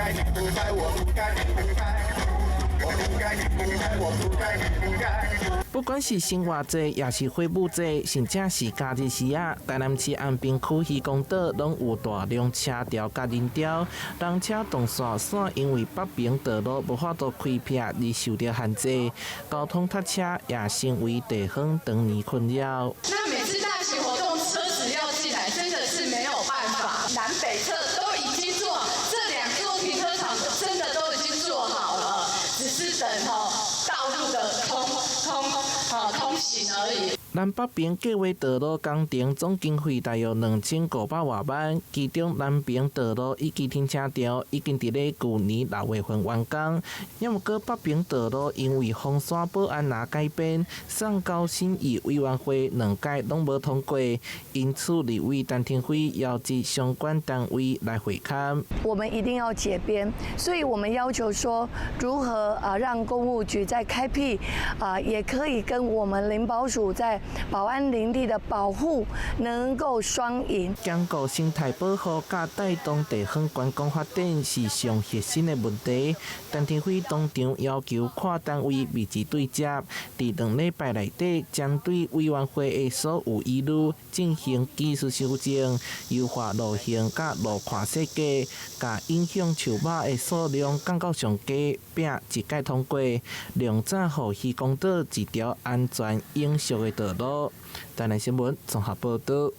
該，你不該，我不該，你不該，我不該，你不該，我不該，你不該。不管是生活節，抑是火舞節，甚至是假日時仔，台南市安平區漁光島攏有大量車潮佮人潮，人車動線煞因為北爿道路無法度開闢而受著限制，交通塞車也成為地方長年困擾。那每次大型活動車子要進來，真的是沒有辦法。南北側都已經做，這兩座停車場真的都已經做好了，只是等吼道路的通行而已。南北爿計畫道路工程總經費大約2500外萬，其中南爿道路以及停車場已經佇咧舊年6月份完工。毋過北爿道路因為風沙保安若改編，送交審議委員會兩屆攏無通過，因此立委陳亭妃邀集相關單位來會勘。我們一定要解編，所以我們要求說，如何啊讓工務局在開闢啊，也可以跟我們林保署在保安林地的保護能夠雙贏。兼顧生態保護佮帶動地方觀光發展是上核心的問題。陳亭妃當場要求跨單位密集對接，佇2禮拜內底針對委員會的所有疑慮進行技術修正，優化路形佮路況設計，共影響樹木的數量降到上低，拼一屆通過，量早予漁光島一條安全永續的道路。台南新聞綜合報導。